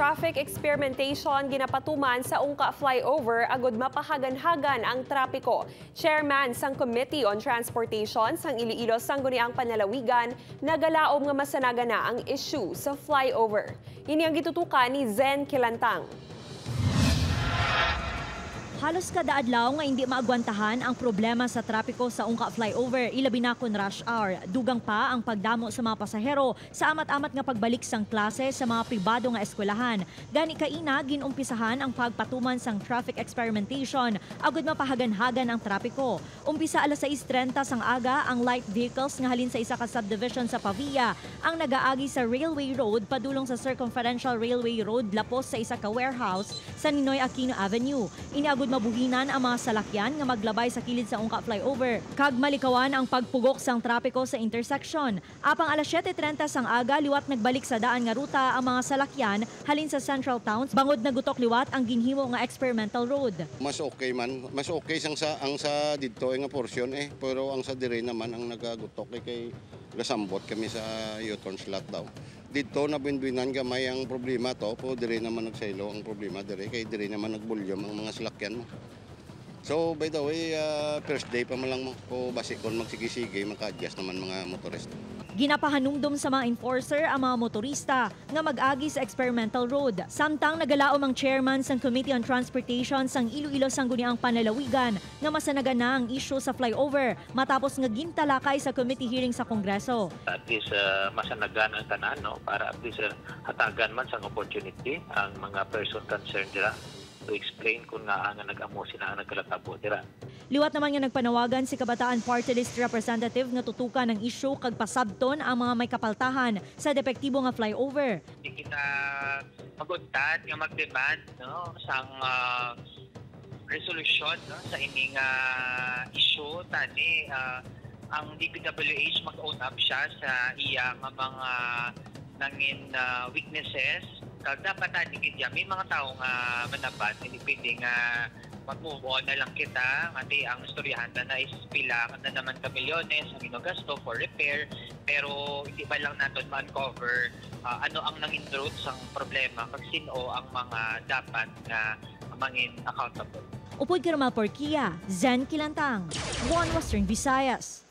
Traffic experimentation ginapatuman sa Ungka Flyover agod mapahaganhagan ang trapiko. Chairman sang Committee on Transportation sang Iloilo Sangguniang Panlalawigan nagalaom nga masanagan na ang issue sa flyover. Ini ang gitutukan ni Zen Kilantang. Halos kada adlaw nga hindi maagwantahan ang problema sa trapiko sa Ungka Flyover, ilabi na kon rush hour. Dugang pa ang pagdamo sa mga pasahero sa amat-amat nga pagbalik sang klase sa mga pribado nga eskwelahan. Gani kaina ginumpisahan ang pagpatuman sang traffic experimentation agud mapahaganhagan ang trapiko. Umpisa alas 6:30 sang aga, ang light vehicles nga halin sa isa ka subdivision sa Pavia ang nagaagi sa Railway Road padulong sa Circumferential Railway Road lapos sa isa ka warehouse sa Ninoy Aquino Avenue. Ini agud mabuhinan ang mga salakyan nga maglabay sa kilid sa Ungka Flyover. Kag malikawan ang pagpugok sang trapiko sa intersection. Apang alas 7:30 sang aga, liwat nagbalik sa daan nga ruta ang mga salakyan halin sa Central Towns bangod nagutok liwat ang ginhimo nga experimental road. Mas okay man, mas okay sang sa ang sa didto nga portion eh, pero ang sa dire naman ang nagagutok eh, kay gasambot kami sa U-turn slot daw. Didto na buinbuinan gamay ang problema to, pero dire naman nagsaylo ang problema dire kay dire naman nagbulyom ang mga salakyan mo. So by the way, first day pa man lang mo, ko basi kon magsige-sige maka-adjust naman mga motorista. Ginapahanumdum sa mga enforcer ang mga motorista nga mag-agi sa experimental road. Samtang nagalaom ang chairman sang Committee on Transportation sang Iloilo Sangguniang Panlalawigan nga masanagan na ang issue sa flyover matapos nga gintalakay sa committee hearing sa Kongreso. At least masanagan ang tanan, no, para at least hatagan man sang opportunity ang mga person concerned dira to explain kung nga ang nag-amo sila ang nagkalatabo dira. Liwat naman nga nagpanawagan si Kabataan Party List Representative nga tutukan ang issue kag pasabton ang mga may kapaltahan sa depektibo nga flyover. Hindi kita maguntat nga mag-demand, no, sang resolusyon, no, sa ining issue tani ang DPWH mag-own up siya sa iya nga mga nangin weaknesses kag dapat tani gid may mga tao nga manabat. Hindi pwede nga mag-move on na lang kita nga ti ang istoryahan na is pila na naman ka milyones ang ginogasto for repair, pero hindi pa lang naton ma-uncover ano ang nangin roots ang problema kag sino ang mga dapat nga mangin accountable. Upod kay Romal Porquia, Zen Kilantang, One Western Visayas.